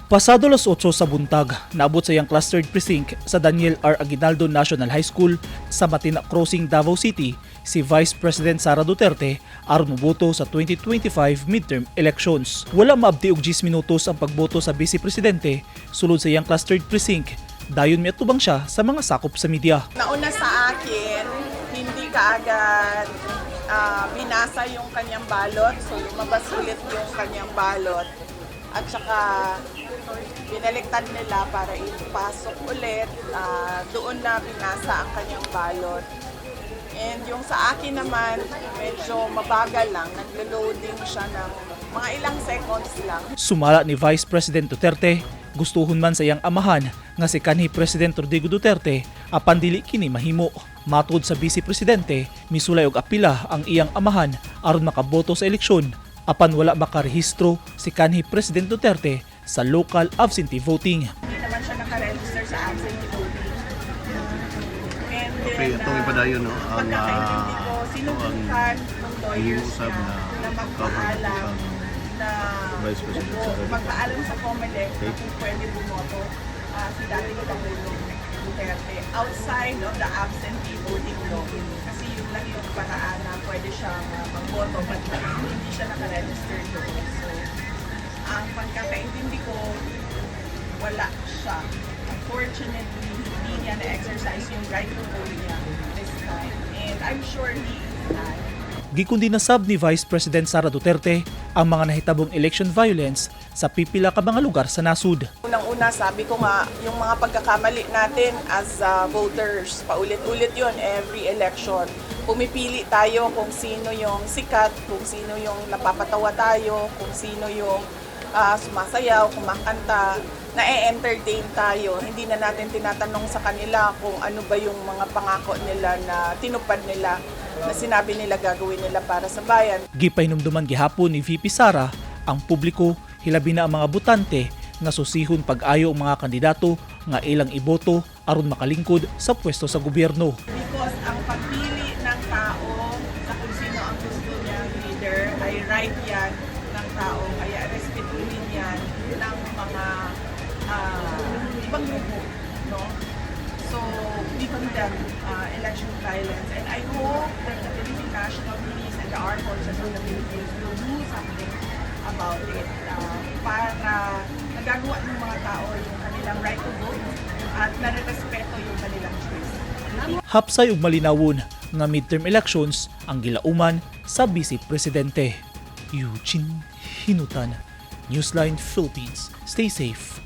Pasado alas 8 sa buntag, naabot sa iyang clustered precinct sa Daniel R. Aguinaldo National High School sa Matina Crossing, Davao City, si Vice President Sara Duterte aron moboto sa 2025 midterm elections. Wala maabti og 10 minutos ang pagboto sa Vice Presidente sulod sa iyang clustered precinct. Dayon miatubang siya sa mga sakop sa media. Nauna sa akin, hindi kaagad binasa yung kanyang balot. So lumabas ulit yung kanyang balot. At saka binaliktad nila para ipasok ulit. Doon na binasa ang kanyang balot. And yung sa akin naman, medyo mabagal lang. Naglo-loading siya ng mga ilang seconds lang. Sumala ni Vice President Duterte, gustuhon man sa iyang amahan nga si kanhi President Rodrigo Duterte apan dili kini mahimo. Matud sa Vice Presidente, misulay og apila ang iyang amahan aron makaboto sa eleksyon apan wala makarehistro si kanhi President Duterte sa local absentee voting. Hindi naman siya nakaregister sa absentee voting. And then, Okay, atong ipadayon, no, ang, pagkakaintindi ko, sinubukan ng lawyers usab niya na na cover magpaalam ang na Vice President Sara Duterte. Magpaalam sa COMELEC na kung pwede bumoto si dating Pangulong Duterte outside of the absentee voting law. Kasi yun lang yung paraan na pwede siyang magboto but hindi siya nakaregister doon. So, ang pagkakaintindi ko, wala siya. Unfortunately, hindi niya na-exercise yung right to vote niya this time. And I'm sure he is sad. Gikundina sab ni Vice President Sara Duterte ang mga nahitabong election violence sa pipila ka mga lugar sa nasud. Unang-una, sabi ko nga, yung mga pagkakamali natin as voters, paulit-ulit yon every election. Pumipili tayo kung sino yung sikat, kung sino yung napapatawa tayo, kung sino yung sumasayaw, kumakanta, na-entertain tayo. Hindi na natin tinatanong sa kanila kung ano ba yung mga pangako nila na tinupad nila, na sinabi nila gagawin nila para sa bayan. Gipahinumduman gihapon ni VP Sara ang publiko, hilabi na ang mga botante, nga susihon pag-ayo ang mga kandidato nga ilang iboto aron makalingkod sa pwesto sa gobyerno. Because ang pagpili ng tao sa kung sino ang gusto niyang leader ay right yan ng tao. Kaya respetuhin yan ng mga ibang grupo. No? So, we condemn election violence. And I hope that the Philippine National Police and the Armed Forces of the Philippines will do something about it para nagagawa ng mga tao yung kanilang right to vote at nare-respeto yung kanilang choice. Hapsay ug malinawon nga midterm elections ang gilauman sa Vice Presidente. Eugene Hinutan, Newsline Philippines. Stay safe.